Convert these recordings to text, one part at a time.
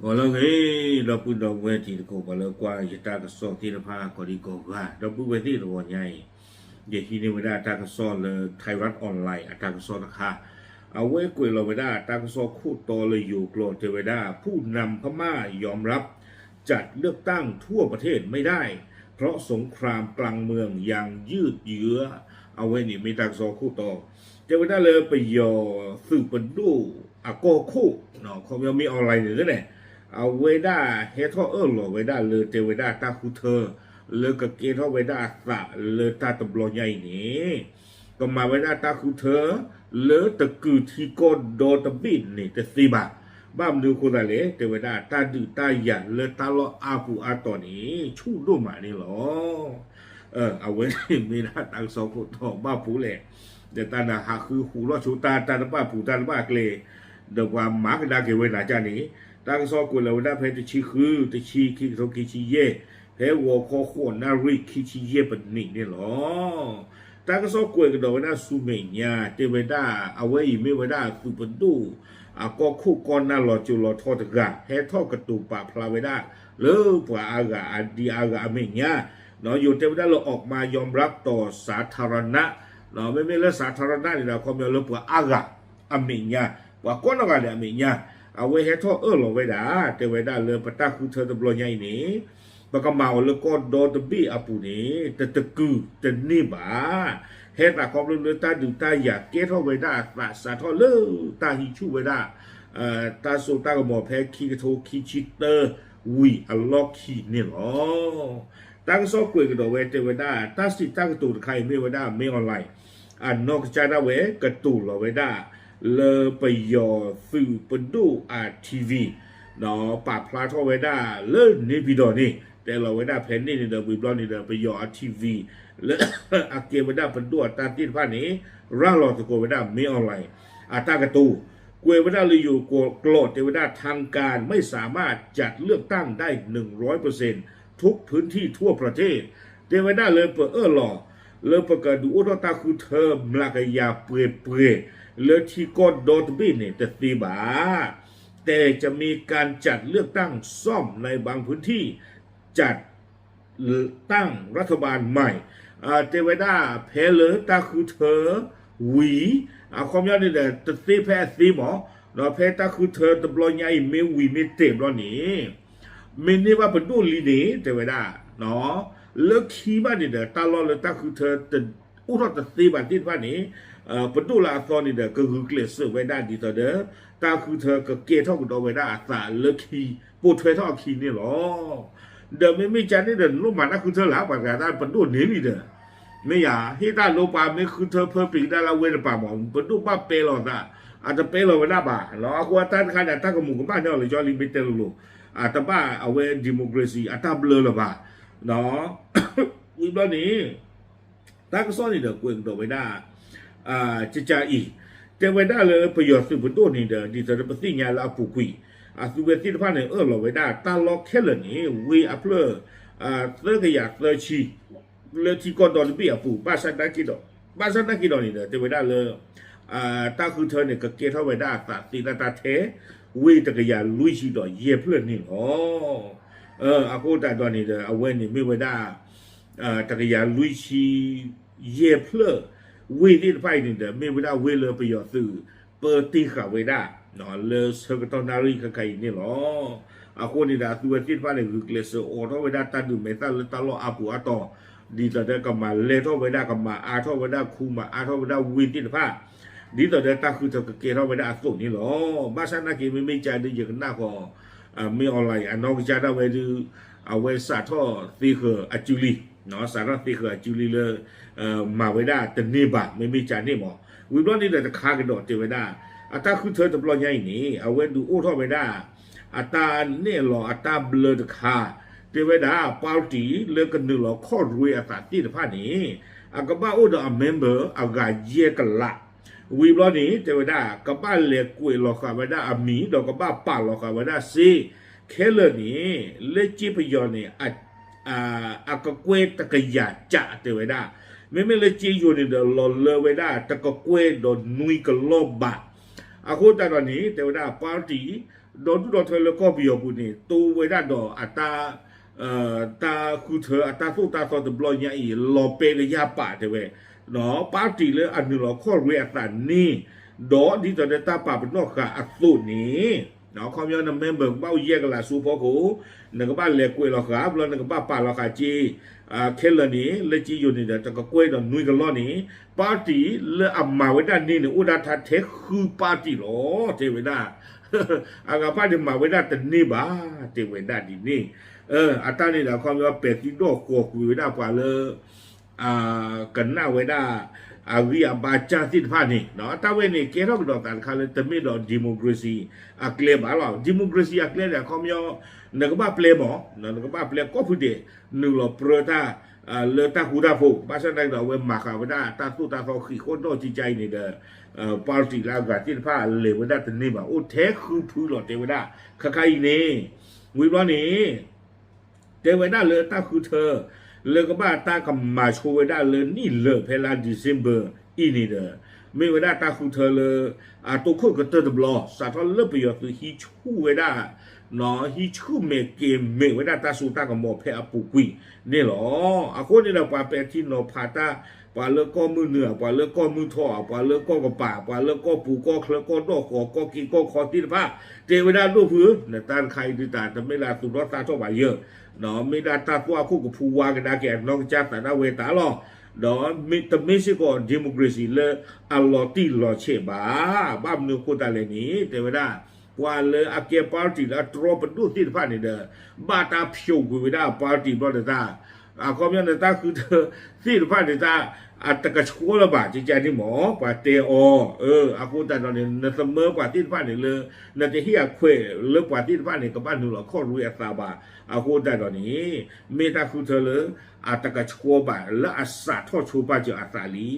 ဂီၤလၢအဂ့ၤ ဒီပုၢ်ဒီဝဲၢ်တံၤသကိး ပှၤလၢကွၢ်ယတၢ်ကစီၣ်သ့ၣ်တဖၣ် ကိးဒံကိးဂၤ ဒီပုၢ်ဝဲၢ်သ့ၣ်တဂီၤညါအံၤ ယဟံးန့ၢ်ဝဲဒၣ်တၢ်ကစီၣ်လၢ Thairath Online အတၢ်ကစီၣ်တခါ အဝဲကွဲးလီၤဝဲဒၣ်တၢ်ကစီၣ်ခိၣ်တီလၢယိၤကျိာ်တဲဝဲဒၣ် ผู้นำพม่ายอมรับจัดเลือกตั้งทั่วประเทศไม่ได้ เพราะสงครามกลางเมืองยังยืดเยื้อ အဝဲန့ၣ်မ့ၢ်တၢ်ကစီၣ်ခိၣ်တီ တဲဝဲဒၣ်လၢပယီၤသုးပဒိၣ်အကီၢ်ခိၣ် ခီပညီမ့ၢ် online န့ၣ်န့ၣ် အဝဲဒၣ်ဟဲထီၣ်အၢၣ်လီၤဝဲဒၣ်လၢတဲဝဲဒၣ်တၢ်ဃုထၢ လၢကကဲထီၣ်ဝဲဒၣ်အသးလၢတၢ်တဘျီညါအံၤန့ၣ် ကမၤဝဲဒၣ်တၢ်ဃုထၢ လၢတကုာ်ထံကီၢ်ဒီတဘ့ၣ်န့ၣ်တသ့ဘၣ်. ဘၣ်မနုၤအဃိသတးလဲၣ် တဲဝဲဒၣ်တၢ်ဒုးတၢ်ယၤလၢတၢ်လီၢ်အါပူၤအါတီၤန့ၣ် ဆူၣ်ဒိၣ်မးန့ၣ်လီၤ. အဝဲန့ၣ်မ့ၢ်ဒၣ်တၢ်ကစီၣ်ခိၣ်တီဘၣ်ဖိလဲၣ်, ဒီးတၢ်နဟးဃုဟူးထီၣ်ဆိတၢ် တၢ်တဘၣ်ပူၤတၢ်တဘၣ်ကျဲ, ဒီးပှၤမၤကဒါက့ၤဝဲနၤကၢ်န့ၣ်, တၢ်ကစီၣ်ကွဲးလီၤဝဲဒၣ်ဖဲတဆံဃု တဆံ ခံကထိခံဆံယဲၢ်, ဖဲဂီၤခီဃိးနၣ်ရံၣ်ခံဆံယဲၢ်ပနံးန့ၣ်လီၤ. တၢ်ကစီၣ်ကွဲးကဒီးဝဲဒၣ်ဆူမဲာ်ညါ တဲဝဲဒၣ် အဝဲအံၤမ့ၢ်ဝဲဒၣ်သုးပဒိၣ် အကီၢ်ခိၣ်ကီၢ်နၢ်လီၤစိၤလီၤထီတဂၤ ဟဲထီၣ်ကတိၤပာ်ဖျါဝဲဒၣ် လၢပှၤအါဂၤအဒံအါဂၤအမဲာ်ညါ, ယိၤတဲဝဲဒၣ်လၢ ออกมายอมรับต่อสาธารณะ မ့မ့ၢ်လၢ สาธารณะ န့ၣ်ဒီး ခီပညီလၢပှၤအါဂၤအမဲာ်ညါ, ပှၤကိးနီၢ်ဂၤဒဲးအမဲာ်ညါ, အဝဲဟဲထီၣ်အၢၣ်လီၤဝဲဒၣ် တဲဝဲဒၣ်လၢပတၢ်ဃုထၢတဘျီညါအံၤန့ၣ် ပကမၤအီၤလၢကီၢ်ဒီတဘ့ၣ်အပူၤန့ၣ် တတကုာ်တန့ၢ်ဘၣ်. ဟဲသးခီဖျိလၢတၢ်ဒုးတၢ်ယၤကဲထီၣ်ဝဲဒၣ်အသး စးထီၣ်လၢတၢ်ဟံးဆူၣ်ဝဲဒၣ် တၢ်စိတၢ်ကမီၤဖဲခံကထိခံဆံတၢဝံၤအလီၢ်ခံန့ၣ်လီၤ. တၢ်ကစီၣ်ကွဲးကဒီးဝဲတဲဝဲဒၣ် တၢ်စံးတၢ်ကတိၤတခါအံၤမ့ၢ်ဝဲဒၣ် မင်းအောင်လှိုင် အနီၢ်ကစၢ်ဒၣ်ဝဲကတိၤလီၤဝဲဒၣ် လၢပယီၤသုးပဒိၣ်အ TV ပာ်ဖျါထီၣ်ဝဲဒၣ်လၢန့ၣ်ပံၤဒီးန့ၣ် တဲလီၤဝဲဒၣ်ဖဲန့ၣ်န့ၣ်ဒီး ဝံၤဘျီန့ၣ်ဒီး ပယီၤအ TV လၢအကဲဝဲဒၣ်ပဒိၣ်အတၢ်သ့ၣ်တဖၣ်န့ၣ် ရၤလီၤသကိးဝဲဒၣ် မင်းအောင်လှိုင် အတၢ်ကတိၤ ကွဲးဝဲဒၣ်လၢယိၤကျိာ်တဲဝဲဒၣ် ทางการไม่สามารถจัดเลือกตั้งได้หนึ่งร้อยเปอร์เซ็นต์ ทุกพื้นที่ทั่วประเทศ တဲဝဲဒၣ်လၢပအၢၣ်လီၤ လၢပကဒုးအိၣ်ထီၣ်တၢ်ဃုထၢမျးကယၤပှဲၤပှဲၤ လၢထံကီၢ်ဒီတဘ့ၣ်န့ၣ်တသ့ဘၣ်. แต่จะมีการจัดเลือกตั้งซ่อมในบางพื้นที่ จัดตั้งรัฐบาลใหม่ တဲဝဲဒၣ်ဖဲလၢတၢ်ဃုထၢဝံၤ အခီပညီန့ၣ်ဒီး တသ့ဖဲအသ့မး, ဒီးဖဲတၢ်ဃုထၢတဘျီညါအံၤ မ့ၢ်ဝံၤမ့ၢ်တဲာ်ဘျီန့ၣ် မ့ၢ်န့ၢ်ဘၣ်ပဒိၣ်လံန့ၣ် တဲဝဲဒၣ် လၢခံဘၣ်န့ၣ်ဒီး တၢ်လီၢ်လၢတၢ်ဃုထၢတအိၣ်ထီၣ်တသ့ဘၣ်သ့ၣ်တဖၣ်န့ၣ် ပဒိၣ်လၢအသီန့ၣ်ဒီး ကဂုာ်ကျဲးစၢးဝဲဒၣ်ဒ်သိးဒီး တၢ်ဃုထၢကကဲထီၣ်ကဒီးဝဲဒၣ်အသးလၢခံ ပိာ်ထွဲထီၣ်အခံန့ၣ်လီၤ. ဒီးမ့မ့ၢ်ကန့ၣ်ဒီး နလိၣ်မၤတၢ်ဃုထၢလၢ ပှၤတဂၤတၢ်ပဒိၣ်န့ၣ်လံဒီး မ့ၢ်ယၤ ဟ့ၣ်တၢ်လိပှၤမ့ၢ်ဃုထၢဖၢပှ့ၤကဒါလၢအဝဲတပၤမး ပဒိၣ်ဘၣ်ပဲလီၤသး အတပဲလီၤဝဲဒၣ်ဘၣ်. အဃိအတၢ်တခါန့ၣ် အတၢ်ကမူးကမၣ်န့ၢ်အီၤလၢကၠီလံမ့ၢ်တဲလိၤလိၤ အတဘၣ်အဝဲ democracy အတၢ်ဘျၢလၢၤဘၣ်. ဝံၤဘျီန့ၣ် တၢ်ကစီၣ်န့ၣ်ဒီးကွဲးကဒီးဝဲဒၣ် ကကၤအံၤ တဲဝဲဒၣ်လၢပယီၤသုးပဒိၣ်န့ၣ်ဒီး ဒ်သိးဒီးပသ့ၣ်ညါလၢအပူၤကွံာ် အသုဝဲသ့ၣ်တဖၣ်န့ၣ် အၢၣ်လီၤဝဲဒၣ်တၢ်လီၢ်ခဲလၢာ်န့ၣ် ဝ့ၢ်အဖျၢၣ် သၢကယၤသၢဆံ လၢထံကီၢ်ဒီတဘ့ၣ်အပူၤ ဘၣ်ဆၣ်နာ်က့ဒီး ဘၣ်ဆၣ်နာ်က့ဒီးန့ၣ်ဒီး တဲဝဲဒၣ်လၢ တၢ်ဃုထၢန့ၣ် ကကဲထီၣ်ဝဲဒၣ်အသးသ့တၢ်တၢ်ထဲ ဝ့ၢ်တကယၤလွံၢ်ဆံဒီးယဲၢ်ဖျၢၣ်န့ၣ်လီၤ. အဃိသတးဒီးန့ၣ်ဒီး အဝဲန့ၣ်မ့ၢ်ဝဲဒၣ် တကယၤလွံၢ်ဆံယဲၢ်ဖျၢၣ် ဝ့ၢ်သ့ၣ်တဖၣ်အံၤန့ၣ်ဒီး မ့ၢ်ဝဲဒၣ်ဝ့ၢ်လၢပယီၤသုး ပၢတ့ၢ်ဃာ်ဝဲဒၣ် လၢဆၢကတီၢ်နၣ်ရံၣ်ခဲခါအံၤန့ၣ်လီၤ. အဃိန့ၣ်ဒီး အသုဝဲသ့ၣ်တဖၣ်န့ၣ် ဂုာ်ကျဲးစၢးအိးထီၣ်ဝဲဒၣ်တၢ်ဒုးမဲာ်သၣ်လၢတၢ်လီၢ်အါပူၤအါတီၤ ဒ်သိးဒီးကမၤလဲထီၣ်ဝဲဒၣ် ကမၤအါထီၣ်ဝဲဒၣ်ခူ မၤအါထီၣ်ဝဲဒၣ်ဝ့ၢ်သ့ၣ်တဖၣ် ဒ်သိးဒီးတၢ်ဃုထၢကကဲထီၣ်ဝဲဒၣ်အသိးန့ၣ်လီၤ. ဘၣ်ဆၣ်နာ်က့ မ့မ့ၢ်ကဒီး ယကနၣ်ဃီ မ့ၢ် online အနီၢ်ကစၢ်ဒၣ်ဝဲဒုး အဝဲစးထီၣ်သ့ဃၢၤအစုလံ စးထီၣ်သ့ဃၢၤအစုလံလၢ မၤဝဲဒၣ်တန့ၢ်ဘၣ် မ့မ့ၢ်ကန့ၣ်မး. ဝံၤဘျီန့ၣ်ဒီးတခါကဒီးတဲဝဲဒၣ် အတၢ်ဃုထၢတဘျီညါအံၤန့ၣ် အဝဲဒုးအိၣ်ထီၣ်ဝဲဒၣ် အတၢ်နဲၣ်လီၤအတၢ်ဘျၢတခါ တဲဝဲဒၣ် party လၢကနုာ်လီၤခီၣ်ရွ့အသးသ့ၣ်တဖၣ်န့ၣ် အကဘၣ်အိၣ်ဒီးအ member အဂၤယဲၢ်ကလး ဝံၤဘျီန့ၣ် တဲဝဲဒၣ် ကဘၣ်လဲၤကွဲးလီၤဃာ်ဝဲဒၣ်အမံၤ ဒီးကဘၣ်ပာ်လီၤဃာ်ဝဲဒၣ်စ့ ခဲလၢာ်န့ၣ် လၢကၠ့ပယီၤန့ၣ် အကကွဲၢ်တကယၤကး တဲဝဲဒၣ်. မ့မ့ၢ်လၢကၠ့ယိၤန့ၣ်ဒီး လီၤလၢဝဲဒၣ်တကကွဲၢ်ဒီးနွံကလီၢ်ဘး. အဃိသတးဒီးန့ၣ် တဲဝဲဒၣ် party ဒီဒူၣ်ဒီထၢလၢကီၢ်ပယီၤပူၤန့ၣ် တိဝဲဒၣ်ဒီးအတၢ် တၢ်ဃုထၢအတၢ်သိၣ်တၢ်သီတဘျီညါအံၤ လီၤပဲကယၢ်ပာ်တဲဝဲ, ပၣ်တံၣ်လၢအနုာ်လီၤခီၣ်ရ့အသးန့ၣ်, ဒီးဒ်သိးဒီးတၢ်ပာ်ပနီၣ်ဃာ်အသိးန့ၣ်, ခီပညီန member ကဘၣ်အိၣ်ယဲၢ်ကလးဆူဖီခိၣ်, နကဘၣ်လဲၤကွဲးလီၤဃာ် ဘျီနကဘၣ်ပာ်လီၤဃာ်က့ ခဲလၢာ်န့ၣ် လၢက့ယိာ်န့ၣ်ဒီး တကကွဲၢ်ဒီးနွံကလီၢ်န့ၣ်, ပၣ်တံၣ်လၢအမၤဝဲဒၣ်န့ၣ်န့ၣ် အိၣ်ဒၣ်ထဲဃုပၣ်တံၣ်လီၤ တဲဝဲဒၣ် အဂၤဖၣ်န့ၣ်မၤဝဲဒၣ်တန့ၢ်ဘၣ် တဲဝဲဒၣ်ဒ်န့ၣ်, အတၢ်န့ၣ်ဒီး ခီပညီပဲာ်သံဒိၣ်ဃီၤကွံာ်ဝဲဒၣ်ပှၤလၢ ကနၣ်ဝဲဒၣ် အဂံၢ်အဘါစၢ်သ့ၣ်တဖၣ်န့ၣ်, အတၢ်ဝဲန့ၣ် ကဲထီၣ်ကဒီးသးတခါလၢတမ့ၢ်ဒီး democracy အကျဲဘၣ်လီၤ. democracy အကျဲန့ၣ် ခီပညီ နကဘၣ်ပျဲမး, နကဘၣ်ပျဲကီၢ်ဖုဒဲး နုာ်လီၤပြၢတၢ် လၢတၢ်ဃူတၢ်ဖိး, ဘၣ်ဆၣ်သနာ်က့ဒီး အဝဲမၤဃာ်ဝဲဒၣ်တၢ်သိၣ်တၢ်သီဃံးဃီၣ်ဒီၣ်ကကါအံၤန့ၣ်ဒီး ပၣ်တံၣ်လၢအဂၤသ့ၣ်တဖၣ်လဲၤဝဲဒၣ်တန့ၢ်ဘၣ် အိၣ်ထဲဃုဖုလီၤ တဲဝဲဒၣ် ခါခါအံၤန့ၣ်, ဝံၤဘျီန့ၣ် တဲဝဲဒၣ်လၢတၢ်ဃုထၢ လၢကဘၣ်တၢ်ကမၤဆိဝဲဒၣ်လၢနံၣ်လၢာ်ဖဲလါ December အံၤန့ၣ်ဒီး မ့ၢ်ဝဲဒၣ်တၢ်ဃုထၢလၢ အတိခိၣ်ကတၢၢ်တဘျီ စးထီၣ်လၢပယီၤသုးဟံးဆူၣ်ဝဲဒၣ် ဟံးဆူၣ်မဲာ်ကဲၤမဲာ်ဝဲဒၣ်တၢ်စိတၢ်ကမီၤဖဲအပူၤကွံာ်န့ၣ်လီၤ. အဃိန့ၣ်ဒီး ပှၤပဲာ်ထံနီၤဖးတၢ် ပှၤလၢကီၢ်မုၢ်နုာ်ဧါ, ပှၤလၢကီၢ်မုၢ်ထီၣ်ဧါ, ပှၤလၢကီၢ်ကပၤ, ပှၤလၢကီၢ်ပူၤကီၢ်ချၢကီၢ်ဒီၣ်ဃီၤ ကီၢ်က့ၤကီၢ်ခီသ့ၣ်တဖၣ် တဲဝဲဒၣ်ဒိၣ်ဖုဧၢ, နတၢ်တခါအံၤဒုးတၢ် တမ့ၢ်လၢအသူၣ်ထီၣ်သၣ်ထီၣ်ဘၣ်ယဲၢ်, မ့ၢ်ဒၣ်တၢ်သွၣ်ခိၣ်ကဖူဝါကဒါက့ၤအနီၢ်ကစၢ်သးဒၣ်ဝဲတၢ်လီၤ. ဒီးတမ့ၢ်စ့ၢ်ကီး democracy လၢအလီၤတံၢ်လီၤဆဲးဘၣ်. ဘၣ်မနုၤအဃိသတးလဲၣ်န့ၣ် တဲဝဲဒၣ် ပှၤလၢအကဲ ပၣ်တံၣ်လၢအတြီပဒိၣ်သ့ၣ်တဖၣ်န့ၣ်ဒီး ဘၣ်တၢ်ဖျိးကွံာ်ဝဲဒၣ် ပၣ်တံၣ် ဘျီန့ၣ်တၢ် အခီပညီန့ၣ် တၢ်ဃုထၢသ့ၣ်တဖၣ်န့ၣ်တၢ် အတကဆှီလၢၤဘၣ် ကကန့ၣ်မ့ၢ် ပှၤတဲအီၤ, အဃိသတးဒီးန့ၣ် နသမၢပှၤသ့ၣ်တဖၣ်န့ၣ်လၢ နတဟ့ၣ်အခွဲးလၢပှၤသ့ၣ်တဖၣ်န့ၣ် ကဘၣ်နုာ်လီၤခီၣ်ရ့အသးဘၣ်. အဃိသတးဒီးန့ၣ် မ့ၢ်တၢ်ဃုထၢလၢ အတကဆှီဘၣ်လၢအစးထီၣ်ဆိပာ်စၢၤအသးလံ.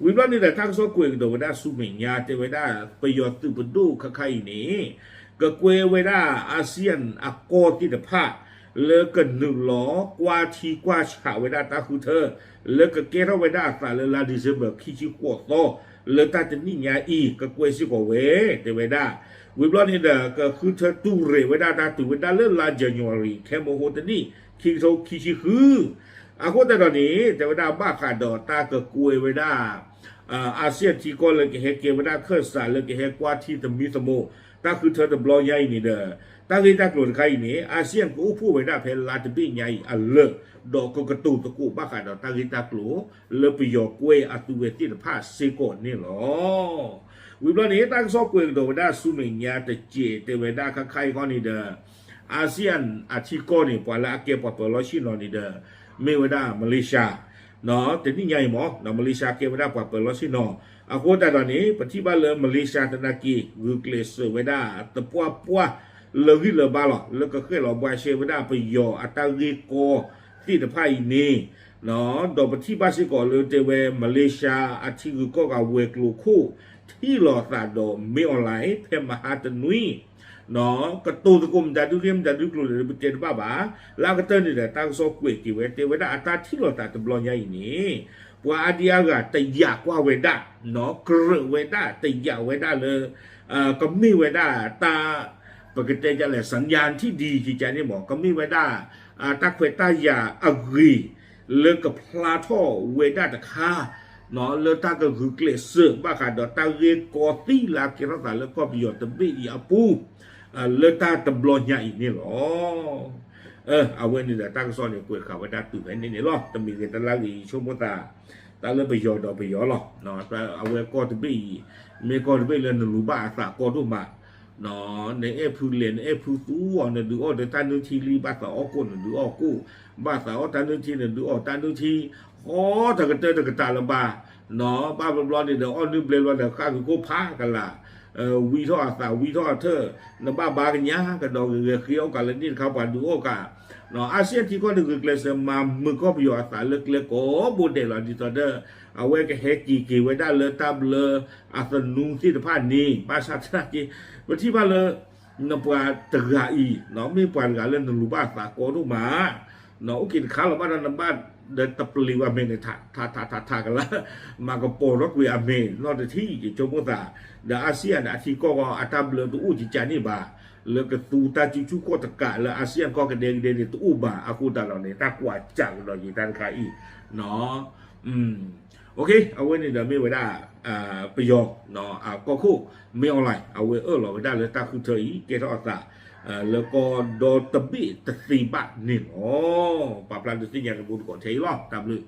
ဝံၤဘျီန့ၣ်ဒီး တၢ်ကစီၣ်ကွဲးကဒီးဝဲဒၣ်ဆူမဲာ်ညါ တဲဝဲဒၣ် ပယီၤသုးပဒိၣ်ခါခါအံၤန့ၣ် ကကွဲးဝဲဒၣ် ASEAN အကီၢ်သ့ၣ်တဖၣ် လၢကနုာ်လီၤကွၢ်ထံကွၢ်ဆးဝဲဒၣ်တၢ်ဃုထၢ လၢကကဲထီၣ်ဝဲဒၣ်အသးလၢလါ December ခံဆံဃိးသီ လၢတၢ်တနံၣ်ညါအံၤ ကကွဲးစ့ၢ်ကီးဝဲ တဲဝဲဒၣ်. ဝံၤဘျီန့ၣ်ဒီး ကဃုထၢတူၢ်ရဲၣ်ဝဲဒၣ်တၢ်တုၤဝဲဒၣ်လၢလါ January ခဲမုၢ်ဟိတနံၣ် ခံကထိခံဆံဃု အဃိသတးဒီးန့ၣ် တဲဝဲဒၣ်ဘၣ်ဃးဒီးတၢ်ကကွဲးဝဲဒၣ် ASEAN ထံကီၢ်လၢကဟဲကဲဝဲဒၣ်ခၢၣ်စးလၢကဟဲကွၢ်ထံသမံသမိး တၢ်ဃုထၢတဘျီညါအံၤန့ၣ်ဒီး တၢ်ဂ့ၢ်တၢ်ကျိၤတခါအံၤန့ၣ် ASEAN ကအိၣ်ဖှိၣ်ဝဲဒၣ်ဖဲလါတဘ့ၣ်ညါအံၤအလၢာ် ဒီးကကတိၤသကိးဘၣ်ဃးဒီးတၢ်ဂ့ၢ်တၢ်ကျိၤ လၢပယီၤကွဲးအသုဝဲသ့ၣ်တဖၣ်စ့ၢ်ကီးန့ၣ်လီၤ. ဝံၤဘျီန့ၣ် တၢ်ကစီၣ်ကွဲးကဒီးဝဲဒၣ်ဆူမဲာ်ညါတစဲး တဲဝဲဒၣ်ခါခါအံၤခီန့ၣ်ဒီး ASEAN အထံကီၢ်န့ၣ် ပှၤလၢအကဲပှၤပၢၤလီၢ်ဆ့ၣ်နီၤန့ၣ်ဒီး မ့ၢ်ဝဲဒၣ် Malaysia တနံၣ်ညါအံၤမ့ၢ် Malaysia ကဲဝဲဒၣ်ပှၤပၢၤလီၢ်ဆ့ၣ်နီၤ. အဃိသတးဒီးန့ၣ် ပထံၣ်ဘၣ်လၢ Malaysia သနာ်က့ ဂုာ်ကျဲးစၢးဝဲဒၣ် သပှၢ်ပှၢ် လၢဂံၢ်လၢဘါလီၤ လၢကဃဲၣ်လီၤဘှါရှဲဝဲဒၣ်ပယီၤအတၢ်ဂ့ၢ်ကီသ့ၣ်တဖၣ်အံၤန့ၣ် ဒီးပထံၣ်ဘၣ်စ့ၢ်ကီးလၢတဲဝဲ Malaysia အထံဂုၤကီၢ်ဂၤဝဲၤကျိၤခိၣ် ထံၣ်လိာ်သးဒီး မင်းအောင်လှိုင် ဖဲမဟါတနွံ ကတိၤသကိးမတၤဒုးဂ့ၢ်မတၤဒုးကျိၤန့ၣ် ပတဲတဘၣ်ဘၣ်. လၢအကတၢၢ်န့ၣ်ဒီး တၢ်ကစီၣ်ကွဲးက့ၤဝဲ တဲဝဲဒၣ်အတၢ်ထံၣ်လိာ်သးတဘျီညါအံၤန့ၣ် ပှၤအါဒံအါဂၤတယာ်ကွၢ်ဝဲဒၣ် ကြၢးဝဲဒၣ်တယာ်ဝဲဒၣ်လၢ ကမ့ၢ်ဝဲဒၣ်တၢ် ပကတဲဒ်လဲၣ် စံၣ်ညီၣ်ထံၣ်ဒ်ကကန့ၣ်မ့ၢ် ကမ့ၢ်ဝဲဒၣ် တၢ်ခွဲးတၢ်ယာ်အဂ့ၢ် လၢကဖျါထီၣ်ဝဲဒၣ်တခါ လၢတၢ်ကဂုာ်ကျဲးစၢး ဘၣ်ဃးဒီးတၢ်ဂ့ၢ်ကီသ့ၣ်လၢအကဲထီၣ်သးလၢကီၢ်ပယီၤတဘ့ၣ်အံၤအပူၤ လၢတၢ်တဘျီညါအံၤန့ၣ်လီၤ. အဝဲန့ၣ်ဒီးတၢ်ကစီၣ်န့ၣ် ကွဲးဃာ်ဝဲဒၣ်တုၤဖဲန့ၣ်န့ၣ်လီၤ. တမံၤဂ့ၤတလါဂ့ၤ ယဆိကမိၣ်သး တၢ်လၢပယီၤဒီးပယီၤလီၤ. အဝဲကီၢ်တဘ့ၣ်အံၤ မ့ၢ်ကီၢ်တဘ့ၣ်လၢနလူၤဘၣ်အသးကီဒိၣ်မး နအဲၣ်ဖုလဲၣ် နအဲၣ်ဖုသူအီၤ နဒုးအီၣ်ဒီးတၢ်နုၢ်ထံလံ ဘၣ်သးအီၣ်ကိၣ် နဒုးအီၣ်ကိၣ်, ဘၣ်သးအီၣ်တၢ်နုၢ်ထံ နဒုးအီၣ်တၢ်နုၢ်ထံ, ဃီတကတၢၢ်တကတၢၢ်လၢၤဘၣ်, ဘၣ်ဘျီဘျီန့ၣ်ဒီး အီၣ်နုၢ်ဘျဲဘျီဒီး ဃၣ်ဂုၤကိၢ်ဖးကလာ်, ဝံထီၣ်အသး ဝံထီၣ်အထၢၣ်, နဘၣ်ဘါကညါကဒီးဂ့ၤဂ့ၤ ဃ့အီၣ်ကးလၢန့ၣ်တခါ ပှၤဒုးအီၣ်ကး, အါစံၣ်အထံကီၢ်န့ၣ် ဂုာ်ကျဲးစၢးမၤမုာ်ကီၢ်ပယီၤအသးလၢကျဲကိးဘိဒဲးလီၤ. ဒ်သိးဒီး အဝဲကဟဲက့ၤက့ၤဝဲဒၣ်လၢတၢ်ဘျၢအသနူသ့ၣ်တဖၣ်န့ၣ် ဘၣ်ဆၣ်သနာ်က့ ပထံၣ်ဘၣ်လၢ နပှၤတဂၤအံၤ မ့ၢ်ပှၤတဂၤလၢနလူၤဘၣ်အသးကီဒိၣ်မး, အိၣ်က့ၤတခါလီၤဘၣ်ဒီး နဘၣ် ဒီးတပျံၤဘၣ်မ့ၢ်န့ၣ် ထးထးထးထးထးကလါ မၤကပီၤထီၣ်ကွံာ်အမ့ၢ်နီတထံၣ် ယဆိကမိၣ်သး, ဒီးအါစံၣ်ယၣ်ဒီးအထံကီၢ်ဂီၢ် အတၢ်ဘျၢတအိၣ်ကကးန့ၣ်ဘၣ်, လၢကသူတၢ်စုဆူၣ်ခီၣ်တကးလၢအါစံၣ်ယၣ်ကီၢ်ကဒဲကဒဲန့ၣ် တအိၣ်ဘၣ်အဃိသတးဒီးန့ၣ် တၢ်ကွၢ်စးကဒီးယံာ်တၢ်တခါအံၤ အဝဲန့ၣ်ဒီးမ့ၢ်ဝဲဒၣ် ပယီၤ ကီၢ်ခိၣ် မင်းအောင်လှိုင် အဝဲအၢၣ်လီၤဝဲဒၣ်လၢတၢ်ဃုထၢအံၤ ကဲထီၣ်အသး လၢကီၢ်ဒီတဘ့ၣ်တသ့ဘၣ်န့ၣ်လီၤ. ပာ်ဖျါဒုးသ့ၣ်ညါတဘိတကိးထဲအံၤလီၤ. တၢ်ဘျုး